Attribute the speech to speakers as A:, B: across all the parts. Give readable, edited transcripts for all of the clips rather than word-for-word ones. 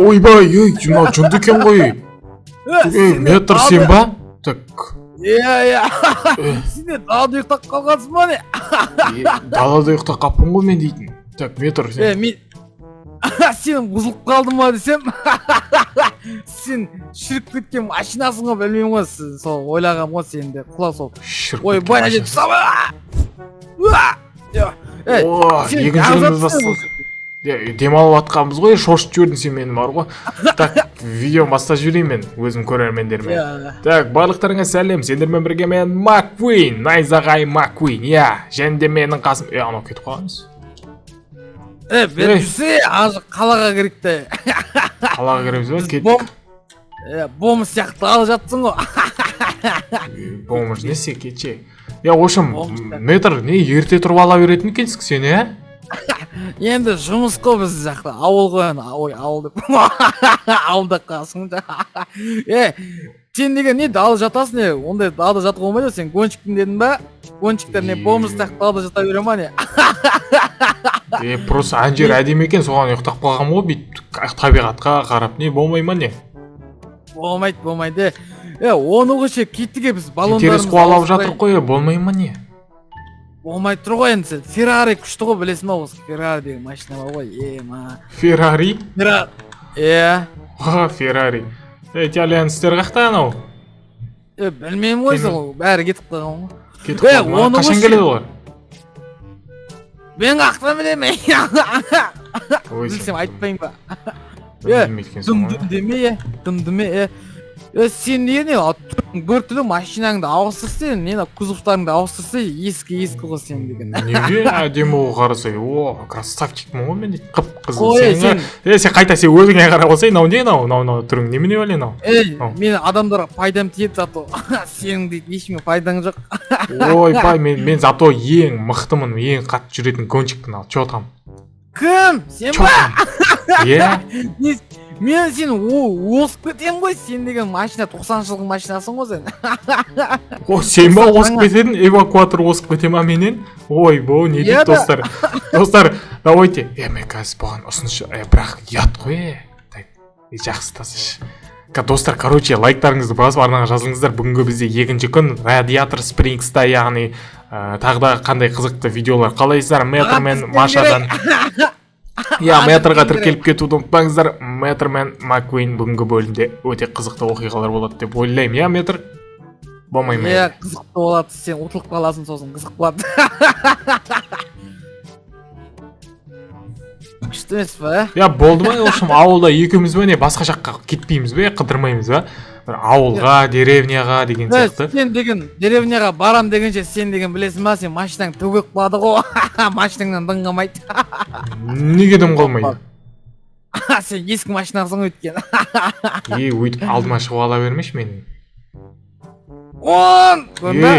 A: Ойбай, ей, мынау жынды екен ғой. Ей, метр, сен ба? Так.
B: Иә. Сен де далада ұйықтап қалғансың ба, не?
A: Далада ұйықтап қалыппын ғой мен дейтін. Так, метр,
B: Е,
A: сен.
B: Мен сен бұзылып қалдың ба десем, сен шіріп кеткен машинасың ғой, білмеймін ғой, сол ойлағанмын ғой сені де құла сол.
A: Шіріп
B: Ойбай,
A: кеткен
B: ана
A: машинасы.
B: Ей,
A: О,
B: сен
A: екінші
B: неғып
A: күніміз
B: жатсың?
A: басталды. Демалып жатқанбыз ғой, шошытып жібердің сен мені бар ғой. Так, видеоны бастап жіберейін мен өзім көрермендеріме.
B: Иә.
A: Так, барлықтарыңа сәлем, сендермен бірге мен Маккуин, Найзағай Маккуин, иә, және де менің қасым. Е, анау кетіп қалған.
B: Е, бері
A: Ей.
B: жүрсе, ана жақ қалаға керек те.
A: Қалаға кіреміз ба?
B: Біз
A: Кеттік.
B: Бомж сияқты алып жатсың ғой.
A: Бомж не кетші. Я, в общем,
B: Бомж сияқты.
A: метр, не ерте тұрып ала беретін екенсің сен, иә?
B: Енді жұмыс қой біз жақта, ауыл ғой енді, ой, ауыл деп. Ауылда қаласың. Е, сен деген не далада жатасың, не? Ондай далада жатуға болмайды ғой, сен гонщикпін дедің ба? Гонщиктер не бомж сияқты далада жата бере ма, не?
A: Е, просто ана жер әдемі екен, соған ұйықтап қалғанмын ғой, бүйтіп табиғатқа қарап, не болмай ма, не?
B: Болмайды, болмайды. Е, оны қойшы, кеттік, е, біз
A: Интерес
B: баллондарымызды
A: қуалап
B: ауыстырайық.
A: жатырық қой, е, болмай ма, не?
B: Болмай тұр ғой енді, сен. Феррари күшті ғой, білесің ба, осы Феррари деген машина бар ғой, ема.
A: Феррари?
B: Феррари. Е.
A: Ха, Феррари. Е, итальянецтер қақта анау?
B: Е, білмеймін ғой, сол бәрі кетіп қалған ғой.
A: Кетіп
B: Е,
A: қалды ма?
B: оны
A: Қашан
B: қойшы.
A: келеді олар?
B: Мен қаяқтан білемін?
A: Ой, сен
B: Білсем айтпаймын ба? Е,
A: білмейді екенсің
B: дым
A: ғой.
B: дым деме, е, дым деме, е. Е, сен не не, бір түрлі машинаңды ауыстырса, не мына кузовтарыңды ауыстырса, ескі ескі ғой сен деген.
A: Неге, әдемі ғой, қарасай. О, красавчикпін ғой мен дейді. Қып қызыл.
B: Қой,
A: Сен
B: сен
A: е, сен қайта, сен өзіңе қарап алсай, мынау не мынау, мынау мынау түрің немене бәле мынау?
B: Ей,
A: Ау.
B: мен адамдарға пайдам тиеді зато. Сенің дейді ешкімге пайдаң жоқ.
A: Ойбай, мен зато ең мықтымын, ең қатты жүретін гонщикпін, ал чё там?
B: Кім? Сен
A: Чё
B: ба?
A: там? Иә?
B: Мен сені осып кетемін ғой, сен деген машина 90 жылғы машинасың ғой сен.
A: О, сен ба осып кететін? Эвакуатор осып кете ма менен? Ойбой, не
B: Иә
A: дейді
B: да.
A: достар? Достар, давайте. Е, мен қазір бұған ұсыныс, е, бірақ ұят қой, е. Так, е, жақсы тасышы. Достар, короче, лайктарыңызды басып, арнаға жазылыңыздар. Бүгінгі бізде екінші күн Радиатор Спрингста, яғни тағы да қандай қызықты видеолар қалайсыздар? Метр мен
B: Маған
A: Машадан. Иә,
B: Маған
A: метрға
B: тіркелу
A: тіркеліп кетуді ұмытпаңыздар. Метр мен Маккуин бүгінгі бөлімде өте қызықты оқиғалар болады деп ойлаймын. Иә, метр? Болмай ма?
B: Иә, қызықты болады, сен ұтылып қаласың, сосын қызық болады. Күшті емес па, ә?
A: Иә, болды ма? В общем, ауылда екеуміз бе, не басқа жаққа кетпейміз бе, қыдырмаймыз ба? Бір ауылға, деревняға деген
B: Е,
A: сияқты.
B: сен деген деревняға барам дегенше, сен деген білесің ба, сен машинаң төгіп қалады ғой. Машинаңнан дым қалмайды.
A: Неге дым қалмайды?
B: Сен ескі машинасың ғой өйткені.
A: Е, өйтіп алдыма шығып ала бермеші менің.
B: Он! Көрдің бе?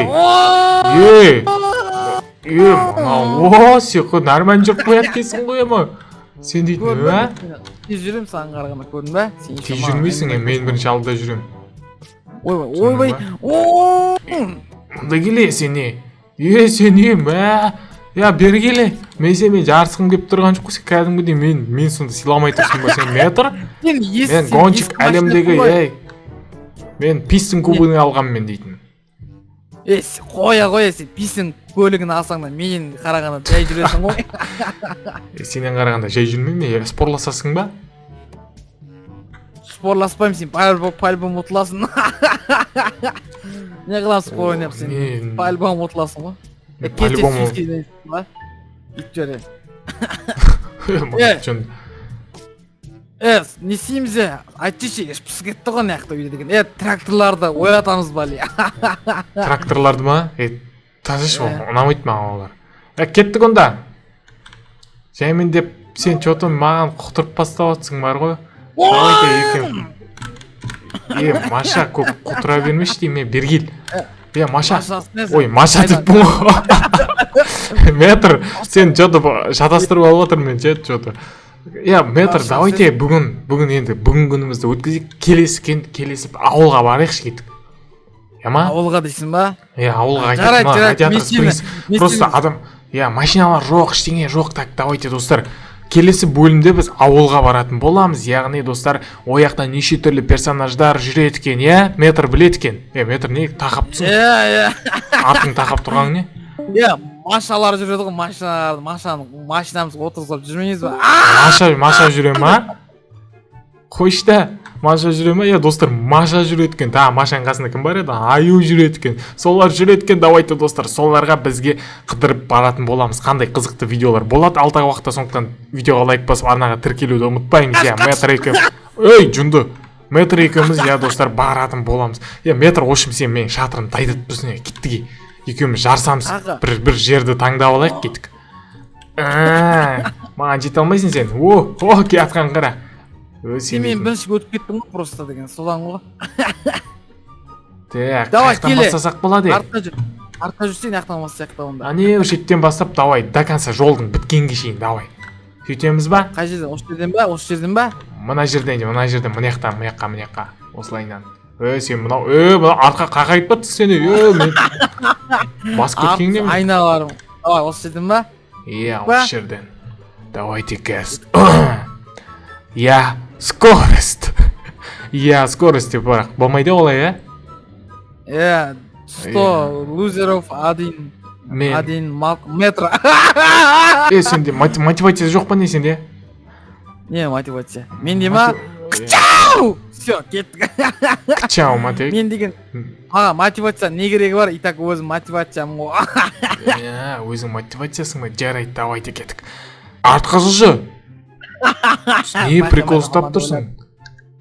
A: Ей.
B: Он!
A: Е, е, мынау, о, сен қой, нормально жүріп қояды екенсің ғой, ема. Сен дейтін,
B: Көрдің бе?
A: ә?
B: Тез жүремін саған қарағанда, көрдің бе? Сен
A: Тез жүрмейсің, е, мен бірінші алдыда жүремін.
B: Ойбай, ойбай. Он!
A: Мында келе, сен не? Е, сен не, мә? Я, бері келе. Мен сенімен жарысқым келіп тұрған жоқ қой, сен кәдімгідей мен сонда сыйламай тұрсың ба сен, метр?
B: Сен ес,
A: Мен
B: сен
A: гонщик
B: ескі
A: әлемдегі,
B: машинасың ғой.
A: ей. Мен пистон кубогын алғанмын мен дейтін.
B: Е, қоя қоя, сен пистон көлігін алсаң да менен қарағанда жай жүресің ғой.
A: Е, сенен қарағанда жай жүрмеймін, е, спорласасың ба?
B: Спорласпаймын, сен по-любому ұтыласың. Не қыламын спор ойнап сен?
A: Не,
B: По-любому ұтыласың ғой.
A: мен
B: Е, кете
A: по-любому
B: сүйіскенін айттың ба? Ит жөре.
A: Мына жөн-
B: Е, не істейміз, е? Айтшы, іш пысып кетті ғой мына жақта үйде деген. Е, тракторларды оятамыз ба, ли?
A: Тракторларды ма? Е, тазышы,
B: Е.
A: ұнамайды маған олар. Е, кеттік онда. Жаймен деп сен че-то маған құтырып бастап жатсың бар ғой. Давайте екеу. Е, Маша, көп құтыра бермеші деймін, е, бері кел. Е, Маша.
B: Машинасы не сен?
A: Ой, Маша
B: Қайдан?
A: деппін ғой. Метр, сен че-то шатастырып алып отырмын мен ше, че-то. Иә, метр,
B: Маша,
A: давайте бүгін енді бүгін күнімізді өткізейік, келесі келесі ауылға барайықшы, кеттік. Иә ма?
B: Ауылға дейсің ба?
A: Иә, ауылға қайтайық.
B: Жарайды,
A: Мына
B: жарайды,
A: Радиатор
B: мен сені
A: Спрингс. Просто адам, иә, машиналар жоқ, ештеңе жоқ. Так, давайте, достар. Келесі бөлімде біз ауылға баратын боламыз. Яғни, достар, ол жақта неше түрлі персонаждар жүреді екен, иә? Метр біледі екен. Е, метр, не тақап тұрсың?
B: Иә.
A: Артың тақап тұрғаның не?
B: Иә, машиналар жүреді ғой, машиналар, машинаны машинамызға отырғызып жүрмейміз ба?
A: Маша жүре ма? Қойшы да, Маша жүре ма? Иә, достар, Маша жүреді екен. Тағы Машаның қасында кім бар еді? Аю жүреді екен. Солар жүреді екен. Давайте, достар, соларға бізге қыдырып баратын боламыз. Қандай қызықты видеолар болады алдағы уақытта, сондықтан видеоға лайк басып, арнаға тіркелуді ұмытпаймыз. Иә, метр екеуміз, ей, жынды, метр екеуміз, иә, достар, баратын боламыз. Иә, метр, в общем, сен менің шатырымды дайындатып тұрсың, иә, кеттік, екеуміз жарысамыз.
B: Аға.
A: Бір жерді таңдап алайық, кеттік. Маған жете алмайсың сен. О, о, келатқан қара. Ö,
B: Сен мен
A: дейтін.
B: бірінші өтіп кеттің ғой просто деген, содан ғой.
A: Так,
B: Давай,
A: қаяқтан
B: келе.
A: бастасақ болады?
B: Артта жүр. Артта жүрсең, аяқтан бастайық та онда.
A: Әне шеттен бастап, давай, до конца, жолдың біткенге шейін, давай. Сөйтеміз ба?
B: Қай жерден? Осы жерден ба? Осы жерден ба?
A: Мына жерден, мына жерден, мына жақтан, мына жаққа, мына жаққа. Осылайынан. Е, сен мынау, е, мынау артқа қақайып батты сені. Е, мен басып кеткенің не?
B: Айналарым. Давай, осы жерден ба?
A: Иә,
B: Ба?
A: осы жерден. Давайте газ. Я скорость. Я скорость деп, бірақ болмайды олай, иә?
B: Иә, 100 лузеров один.
A: Мен.
B: Один метр.
A: Е, сенде мотивация жоқ па, не сенде?
B: Не мотивация? Менде ма? Все, кеттік.
A: Чао, ма тек?
B: Мен деген маған мотивация не керегі бар, и так өзім мотивациям ғой.
A: Иә, өзің мотивациясың ба? Жарайды, давайте, кеттік. Артқа жылжы. Не прикол ұстап тұрсың?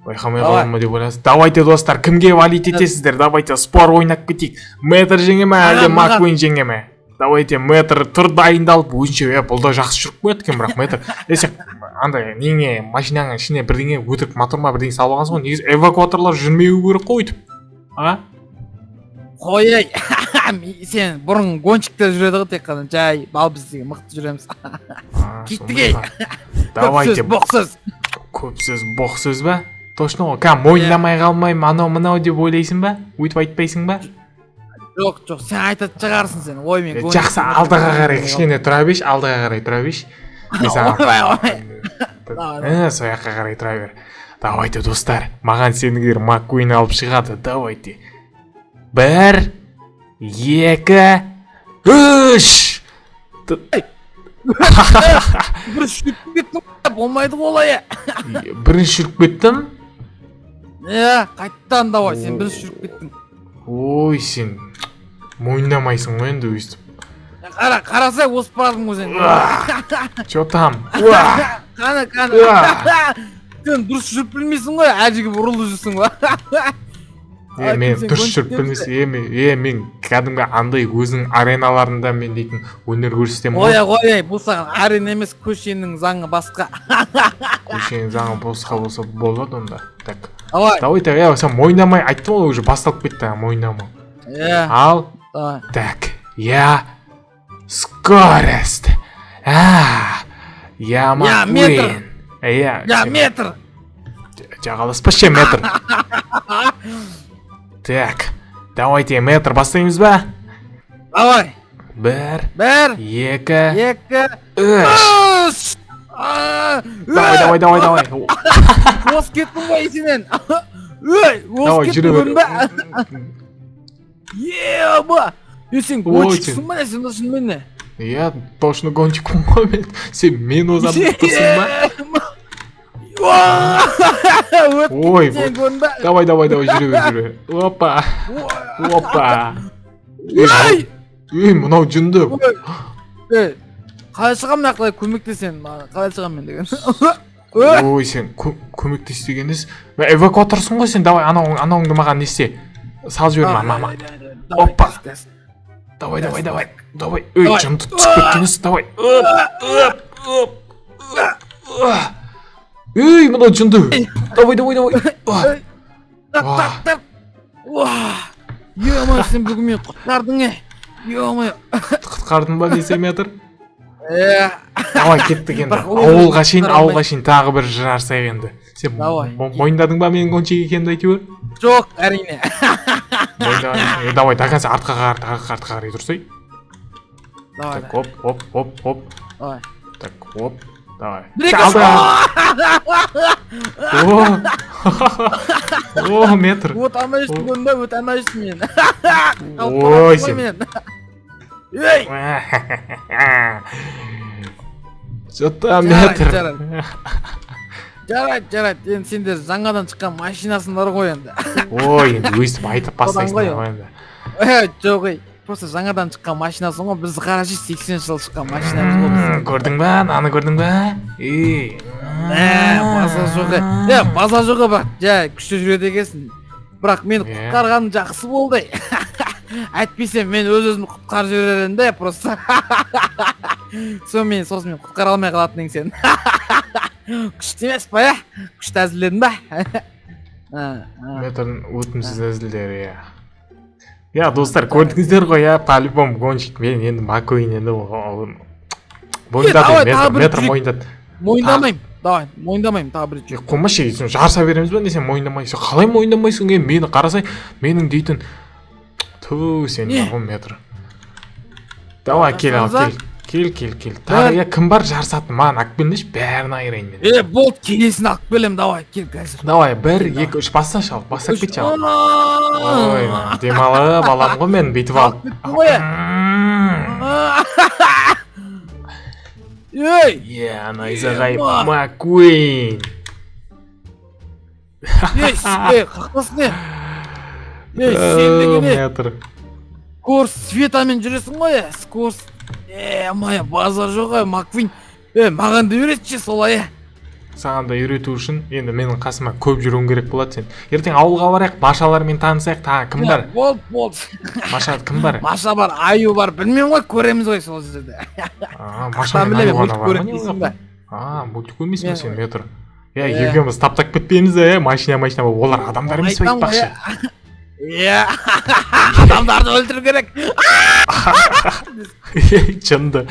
A: Байқамай
B: Давай.
A: қаламын ба деп ойлайсың. Давайте, достар, кімге болеть етесіздер? Давайте спор ойнап кетейік. Мэтр жеңе ме, әлде
B: Маған, маған.
A: Маккуин жеңе ме? Давайте, Мэтр тұр дайындалып, өзінше, е, бұл да жақсы жүріп қояды екен, бірақ Мэтр. Е, сен андай неңе, машинаңның ішіне бірдеңе, өтірік мотор ма, бірдеңе салып алғансың ғой. Негізі эвакуаторлар жүрмеу керек қой өйтіп. А?
B: Қой, ей, сен бұрын гонщиктер жүреді ғой тек қана жай, ал біз деген мықты жүреміз.
A: А,
B: Кеттік,
A: сондай
B: ей.
A: ма? Давайте.
B: Көп сөз, боқ сөз.
A: Көп сөз, боқ сөз ба? Точно ғой. Кәдімгі мойындамай қалмаймын, анау мынау деп ойлайсың ба? Өйтіп айтпайсың ба?
B: Жоқ, сен айтатын шығарсың сен. Ой, мен
A: Е, жақсы, алдыға қарай кішкене тұра берші, алдыға қарай тұра берші. Мен саған
B: Ойбай, ой. Давай.
A: Ә, сол жаққа қарай тұра бер. Давайте, достар, маған сеніңдер, Маккуин алып шығады. Давайте. Бір, екі, үш.
B: Бір жүріп кеттің ғой, болмайды ғой олай.
A: Бірінші жүріп кеттім.
B: Иә, қайтадан давай, сен бірінші жүріп кеттің.
A: Ой, сен мойындамайсың ғой енді өйстіп.
B: Қара, қарасай, озып барадың ғой сен.
A: Че там? Уа!
B: Қане, қане.
A: Уа!
B: Сен дұрыс жүріп білмейсің ғой, әр жерге бұрылып жүрсің ғой.
A: Е, мен дұрыс жүріп білмес, е, мен, е, мен кәдімгі андай өзінің ареналарында мен дейтін өнер көрсетемін
B: Ой,
A: ғой.
B: ой, бұл саған арена емес, көшенің заңы басқа.
A: Көшенің заңы босқа болса болады онда. Так.
B: Давай.
A: Давай, так, е, сен мойындамай айттым ғой, уже басталып кетті мойындамау.
B: Иә,
A: Ал,
B: давай.
A: Так, я скорость. А, я
B: Я
A: Маккуин.
B: метр.
A: Иә,
B: Я
A: сен
B: метр.
A: Жағаласпашы, метр. Так, давайте, метр, бастаймыз ба?
B: Давай.
A: Бір,
B: Бір,
A: екі,
B: екі,
A: үш.
B: үш. А,
A: Давай, давай, давай, давай.
B: Озып кеттің ғой есінен. Ой,
A: Давай,
B: озып
A: жүре
B: кеттің
A: бер.
B: ба? Еба! Е, сен
A: Ой,
B: гонщиксің ба, сен шынымен не?
A: Иә, точно гонщикпін ғой мен. Сен мен озамын деп тұрсың ба? Ой,
B: Өтіп кеткен, көрдің ба?
A: Давай, давай, давай, жүре бер, жүре бер. Опа, опа.
B: Ой!
A: Ей, мынау жынды.
B: Ой! Ей, қалай шығамын мына жақта, көмектес сен маған, қалай шығамын мен деген. Ой!
A: Ой, сен көмектес деген несі? Мә, эвакуаторсың ғой сен, давай, анау анауыңды маған не істе. Салып жібер маған, мама.
B: Давай,
A: Опа.
B: тез, тез.
A: Давай, давай, давай. Давай. Ей,
B: Давай.
A: жынды түсіп кеткен несі? Давай. Оп, оп, оп, оп. Ей, мынау жынды. Давай, давай, давай.
B: Ой. Так,
A: Уah.
B: так, так. Уah. Ё-моё, сен бүгін мені құтқардың, е. Ё-моё.
A: Құтқардың ба десем, метр?
B: Е,
A: Давай, кеттік енді.
B: Бірақ ол
A: Ауылға шейін,
B: құтқара
A: ауылға шейін тағы бір жарысайық енді. Сен
B: Давай.
A: мойындадың ба менің гонщик екенімді әйтеуір?
B: Жоқ, әрине.
A: Мойындаған. Е, давай, до конца артқа қарай, артқа қарай тұрсай.
B: Давай,
A: Так, оп, оп, оп, оп.
B: давай.
A: Так, оп. Давай.
B: Бір, екі, үш.
A: О, о, метр.
B: Өте алмайсың, көрдің ба, өте алмайсың мен.
A: Ой, сен.
B: Мен. Ей!
A: Че-то,
B: Жарайды,
A: метр.
B: Жарайды. Жарайды, жарайды. Енді сендер жаңадан шыққан машинасыңдар ғой енді.
A: Ой, енді өйстіп айтып бастайсың
B: ғой.
A: ғой енді.
B: Е, жоқ, ей. Просто жаңадан шыққан машинасың ғой. Біз, қарашы, 80 жыл шыққан машинамыз ғой біздің.
A: Көрдің ба, мынаны көрдің ба, ей?
B: Ә, базар жоқ, е. Е, базар жоқ, е, бірақ жай күшті жүреді екенсің. Бірақ мені құтқарғаның жақсы болды. Әйтпесе мен өз өзімді құтқарып жіберер едім да просто. Сонымен, сосын мен құтқара алмай қалатын едің сен. Күшті емес па, иә? Күшті әзілдедің ба? А, а.
A: Метрдің өтімсіз әзілдері, иә. Иә, достар, көрдіңіздер ғой, иә, по любому гонщик мен енді Маккуин енді ол мойындады.
B: Давай,
A: Метр,
B: тағы бір
A: метр
B: жүрейік.
A: Мойындады.
B: Мойындамаймын. Давай, мойындамаймын, тағы бір рет.
A: Е, қоймашы, сен, жарыса береміз ба? Не, сен мойындамайсың, қалай мойындамайсың? Е, мені қарасай, менің дейтін, ту, сен
B: Не?
A: бар ғой, метр. Давай, кел, ал.
B: Жарысамыз?
A: Кел, кел, кел, кел тағы.
B: Бір.
A: Иә, кім бар жарысатын? Маған алып келіңдерші, бәрін айырайын мен.
B: Е, болды, келесін алып келемін, давай, кел қазір.
A: Давай, бір,
B: Кел,
A: екі, үш, басташы, ал, бастап
B: Үш.
A: кетші, ал. Ой, демалып аламын ғой мен бүйтіп алып.
B: Алып кеттің ғой, е. Ей!
A: Иә, найзағай
B: Ема.
A: Маккуин.
B: Ей, ей, қақпасын, е. Ей, сен деген, е,
A: Метр.
B: Скорость света мен жүресің ғой, е, скорость. Е, моя, базар жоқ, е, Маквин. Е, маған да үйретші солай, е.
A: Саған да үйрету үшін енді менің қасыма көп жүруің керек болады сен. Ертең ауылға барайық, машалармен танысайық. Тағы кім бар?
B: Болды, болды.
A: Маша, кім бар?
B: Маша бар, аю бар, білмеймін ғой, көреміз ғой сол жерде.
A: А, Маша мен
B: Білемін,
A: аю ғана
B: мультик
A: бар ма,
B: көреді
A: не
B: дейсің
A: ол
B: ба?
A: жақта? А, мультик көрмейсің ба
B: Мен
A: сен,
B: ғой.
A: метр? Иә.
B: Иә.
A: Екеуміз таптап кетпейміз, е, машина, машина болып. Олар адамдар емес пе,
B: Айтамын ғой,
A: айтпақшы?
B: Иә, адамдарды өлтіру керек.
A: Жынды.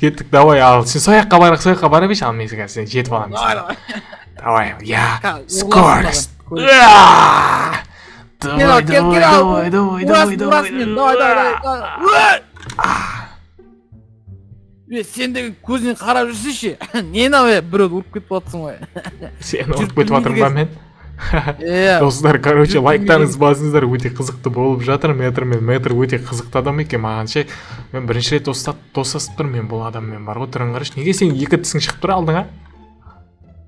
A: Кеттік, давай, ал сен сол жаққа барайық, сол жаққа бара берші, ал мен қазір сені жетіп аламын.
B: Давай, давай.
A: Давай, я
B: Қа,
A: скорость. Уа! Давай,
B: Кел, кел,
A: давай,
B: кел, ал.
A: давай, давай, давай,
B: Ұрасың,
A: давай.
B: ұрасың мені, давай, давай, давай. Ой! Е, сен деген көзінен қарап жүрсейші. Не мынау, е, біреуді ұрып кетіп жатсың ғой.
A: Сені ұрып
B: Жүріп
A: кетіп жатырмын ба мен?
B: Иә.
A: Достар, короче,
B: Жүріп
A: лайктарыңызды басыңыздар, өте қызықты болып жатыр. Метр мен метр өте қызықты адам екен маған ше. Мен бірінші рет достасып тұрмын мен бұл адаммен бар ғой. Түрін қарашы, неге сенің екі тісің шығып тұр алдыңа?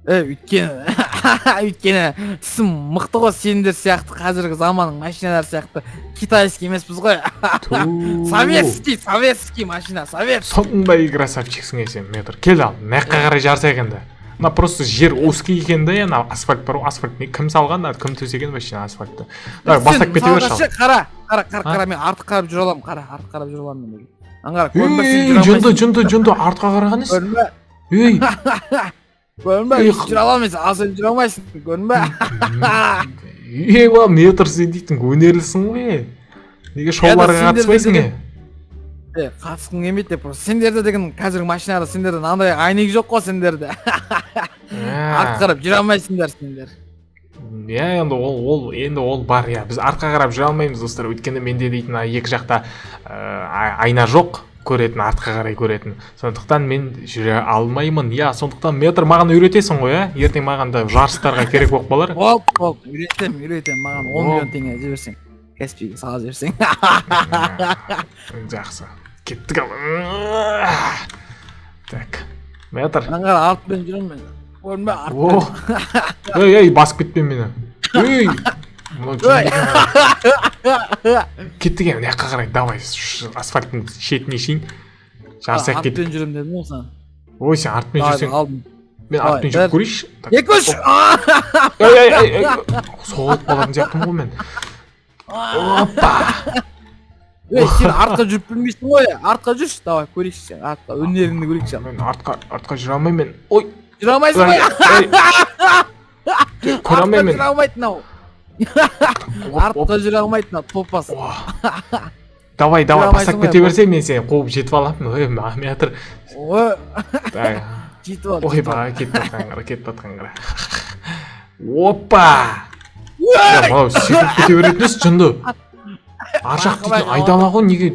B: Е, өйткені тісім мықты ғой, сендер сияқты қазіргі заманның машиналары сияқты китайский емеспіз ғой.
A: Ту.
B: Советский, советский машина, советский.
A: Сондай красавчиксің, е, сен, метр. Кел, ал, мына жаққа қарай жарысайық енді. Мына просто жер узкий екен да, ана асфальт бар ғой, асфальт не, кім салған, ана кім төсеген вообще асфальтты? Давай, бастап кете берші, ал.
B: Ше, қара, қара, қара,
A: А?
B: қара, мен артқа қарап жүре аламын, қара, артқа қарап жүре аламын мен. Ана қара, көрдің ба, сен
A: Ей,
B: жүре
A: жынды,
B: алмайсың.
A: жынды, жынды, артқа қараған несі?
B: Көрдің ба?
A: Ей!
B: Көрдің ба?
A: Ей,
B: Жүре аламын мен, ал сен жүре алмайсың, көрдің ба?
A: Ей, метр, сен дейтін өнерлісің ғой, е. Неге шоуларға
B: сендер
A: қатыспайсың, е?
B: Е, қатысқым келмейді деп просто. Сендерде деген қазіргі машинада сендерде мынандай әйнек жоқ қой сендерде. Артқа қарап жүре алмайсыңдар сендер.
A: Иә, енді ол енді ол бар, иә, біз артқа қарап жүре алмаймыз, достар, өйткені менде дейтін ана екі жақта айна жоқ көретін, артқа қарай көретін, сондықтан мен жүре алмаймын, иә. Сондықтан, метр, маған үйретесің ғой, иә? Ертең маған да жарыстарға керек болып қалар.
B: Болды, болды, үйретемін, үйретемін. Маған 10
A: О.
B: миллион теңге жіберсең, Каспийге салып жіберсең.
A: Жақсы, кеттік, ал. Так, метр.
B: Ана қара, артпен жүремін мен. Көрдің бе,
A: О.
B: артпен.
A: Ей, ей, басып кетпе мені, ей, мынау
B: Ой.
A: жынды екен. Кеттік енді мына жаққа қарай, давай, асфальттың шетіне шейін жарысайық, кеттік.
B: Артпен жүремін дедім ғой саған.
A: Ой, сен артпен
B: Давай,
A: жүрсең,
B: алдым.
A: мен
B: Давай,
A: артпен жүріп
B: бір.
A: көрейінші. Так,
B: Екі, үш.
A: ей, ей, ей, ей, соғылып қалатын сияқтымын ғой мен. Опа!
B: Ей, сен артқа жүріп білмейсің ғой. Артқа жүрші, давай, көрейікші сен. Артқа өнеріңді көрейікші.
A: Мен артқа жүре алмаймын мен. Ой!
B: Жүре алмайсың ғой.
A: Ей, ей. Көре алмаймын мен.
B: Артқа жүре алмайды мынау.
A: Оп, оп.
B: Артқа жүре алмайды мынау топас.
A: О. Давай, давай,
B: Жүре
A: бастап
B: алмайсың
A: кете
B: ғой.
A: берсең, мен сені қуып жетіп аламын. Ой, метр.
B: Ой,
A: Так.
B: жетіп ал.
A: Ойбай, кетіп жатқан қара, кетіп жатқан қара. Опа! Я, мынау секіріп кете беретін ес, жынды. Ар жақ дейтін айдала ғой, неге?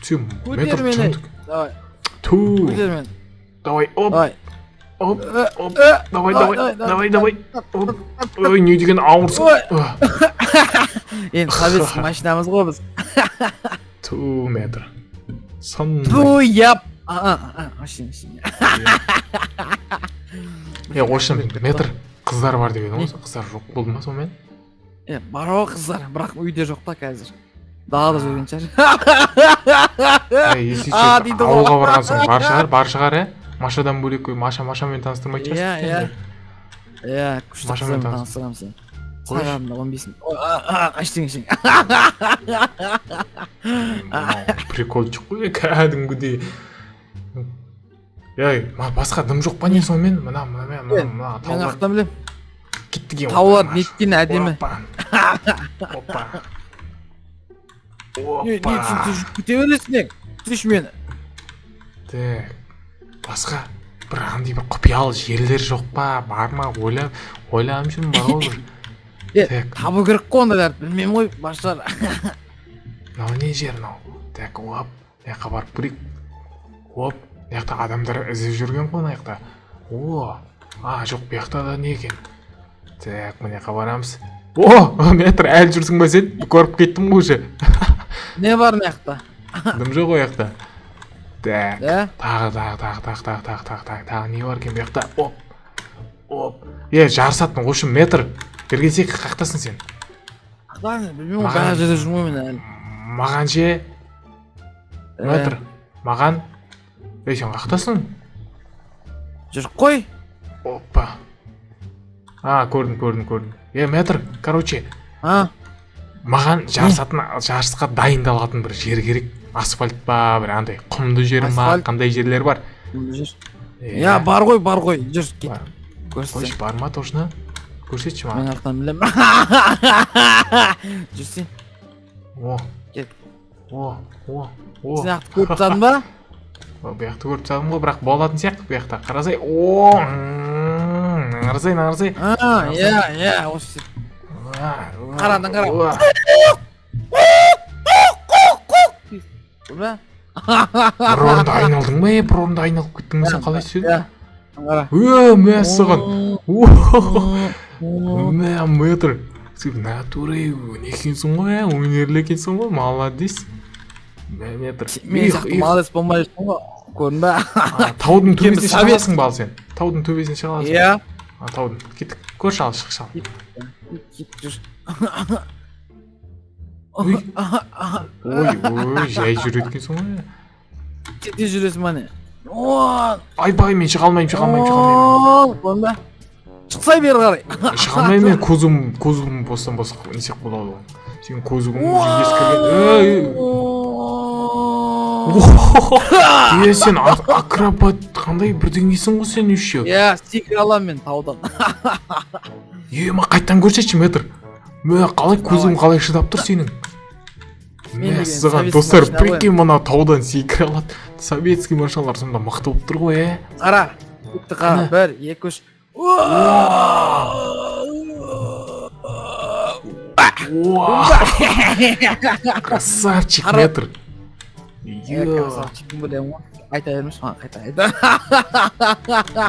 A: Сен,
B: Көтер
A: метр,
B: мені.
A: жынды.
B: Давай,
A: Ту.
B: көтер мені.
A: Давай, оп.
B: Давай.
A: Оп, оп, давай, давай, давай, давай. Оп. Ой, не деген ауырсың.
B: Ой. Енді советский машинамыз ғой біз.
A: Ту, метр. Сондай.
B: Ту, яп. Машина, машина.
A: Е, общем, метр, қыздар бар деген ғой. Қыздар жоқ болды ма сонымен?
B: Е, бар ғой қыздар, бірақ үйде жоқ та қазір. Далада жүрген шығар.
A: Ей, если
B: А,
A: че,
B: дейді ғой.
A: ауылға барған соң бар шығар, бар шығар, ә? Машадан бөлек, ой, Машамен таныстырмайтын
B: Иә,
A: шығарсың.
B: иә. Иә, күшті
A: Машамен
B: қыздармен
A: таныс.
B: таныстырамын сені.
A: Қойшы.
B: Сағатында 15. Ой, ештеңе, ештеңе.
A: Мынау прикольчик қой, кәдімгідей. Ей, басқа дым жоқ па, не сонымен? Мына, мына, мына, мына, мына
B: Мен
A: таулар
B: ақтан білем.
A: кеттік ең.
B: Таулар неткен әдемі.
A: Опа. Опа.
B: Не, не,
A: Опа.
B: сен түш кете бересің, не? Түш мені.
A: Так. Басқа бір андай бір құпиялы жерлер жоқ па? Бар ма? Ойлап, ойланып жүрмін, бар ғой бір.
B: Е,
A: Так.
B: табу керек қой ондайларды, білмеймін ғой, басшылар.
A: Мынау не жер мынау? Так, оп, мына жаққа барып көрейік. Оп, мына жақта адамдар іздеп жүрген ғой мына жақта. О, а, жоқ, бұл жақта да не екен? Так, мына жаққа барамыз. О, метр, әлі жүрсің ба сен? Көріп кеттім ғой уже.
B: Не бар мына жақта?
A: Дым жоқ ол жақта. Так.
B: Иә?
A: Тағы, тағы, тағы, тағы, тағы, тағы, тағы, тағы, тағы не бар екен бұл жақта? Оп. Оп. Е, жарысатын, в общем, метр. Бері келсек, қаяқтасың сен?
B: Ақтан, білмеймін ғой,
A: Маған-
B: бәрі жерде жүрмін ғой мен әлі.
A: Маған ше, метр. Маған. Ей, сен қаяқтасың?
B: Жүріп қой.
A: Опа. А, көрдім, көрдім, көрдім. Е, метр, короче,
B: А,
A: маған жарысатын, жарысқа дайындалатын бір жер керек. Асфальт па, бір андай құмды жер ма,
B: Асфальт.
A: қандай жерлер бар?
B: Жүр. Иә, бар ғой, бар ғой. Жүр, кет.
A: Бар.
B: Көрсетсем.
A: Қойшы, бар ма точно? Көрсетші
B: Мен
A: маған.
B: артынан білемін. Жүрсең.
A: О.
B: Кет.
A: О, о, о.
B: Сен ақты көріп тастадың ба?
A: О, бұл жақты көріп тастадым ғой, бірақ болатын сияқты бұл жақта. Қарасай, о, қарасай, қарасай.
B: А, иә, иә, осы. Қара, ана қара. Көрдің бе?
A: Бір орында айналдың ба, е, бір орында айналып кеттің бе, сен қалай істедің?
B: Иә. Қара.
A: Е, мәссаған. О, мә, метр. Сен в натуре не екенсің ғой, ә, өнерлі екенсің ғой, молодец. Мә, метр.
B: Мен
A: Их,
B: сияқты
A: их.
B: молодец болмай жүрсің ғой. Көрдің бе?
A: А, таудың
B: Екеуміз
A: төбесіне шыға
B: совет-
A: аласың ба ал сен? Таудың төбесіне шыға аласың ба?
B: Иә.
A: А, таудың. Кеттік. Көрші ал, шықшы ал.
B: Кет, жүр.
A: Ой. Ой, ой, жай жүреді екенсің ғой.
B: Тез жүресің ба не? О,
A: Айбай, мен шыға алмаймын, шыға алмаймын, шыға алмаймын.
B: Көрдің бе? Шықсай бері қарай.
A: Шыға алмаймын мен, кузовым, кузовым бостан бос не істеп болады ғой. Сенің кузовың уже ескірген. Ей, е, сен акробат қандай бірдеңесің ғой сен еще.
B: Иә, секіре аламын мен таудан.
A: Е, ма, қайтадан көрсетші, метр. Мә, қалай кузовың қалай шыдап тұр сенің?
B: Мен деген
A: Мәссаған,
B: советский
A: достар,
B: машина ғой.
A: прикинь, мына таудан секіре алады. Советский машиналар сонда мықты болып тұр ғой, е.
B: Қара. Кетті, қара.
A: Қане?
B: Бір, екі, үш.
A: Уа, красавчик,
B: Қара.
A: метр.
B: Е,
A: Е,
B: красавчик білемін ғой. Айта бермеші маған, қайта айта.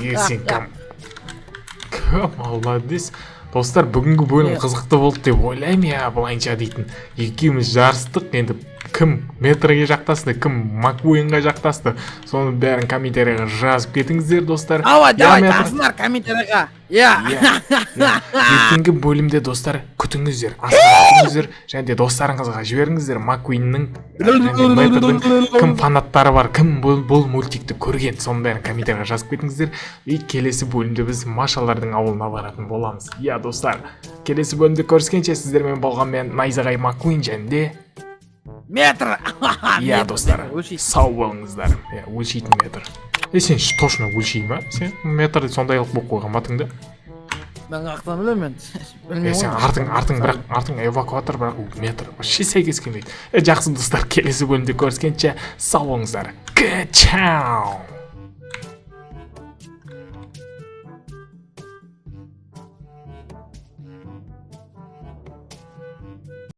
A: е, сен кім? Кім, молодец. Достар, бүгінгі бөлім
B: Е.
A: қызықты болды деп ойлаймын, иә, былайынша дейтін. Екеуміз жарыстық, енді кім метрге жақтасты, кім Маккуинға жақтасты, соның бәрін комментарийға жазып кетіңіздер, достар.
B: Давай,
A: Иә,
B: давай,
A: метр.
B: жазыңдар комментарийға. Иә.
A: Иә, иә. Ертеңгі бөлімде, достар, күтіңіздер, асыға күтіңіздер және де достарыңызға жіберіңіздер Маккуиннің және метрдің кім фанаттары бар, кім бұл мультикті көрген, соның бәрін комментарийға жазып кетіңіздер. И келесі бөлімде біз Машалардың ауылына баратын боламыз. Иә, достар, келесі бөлімде көріскенше, сіздермен болған мен, Найзағай Маккуин, және де
B: Метр.
A: Иә,
B: Метр,
A: достар,
B: өлшейді.
A: сау болыңыздар. Иә, өлшейтін метр. Е, сен точно өлшей ма? Сен метр сондайлық болып қойған ба атыңды?
B: Мен қаяқтан білемін мен?
A: Е,
B: Білмеймін
A: сен
B: ғой.
A: артың, бірақ артың эвакуатор, бірақ ол метр вообще сәйкес келмейді. Е, жақсы, достар, келесі бөлімде көріскенше сау болыңыздар. Чао.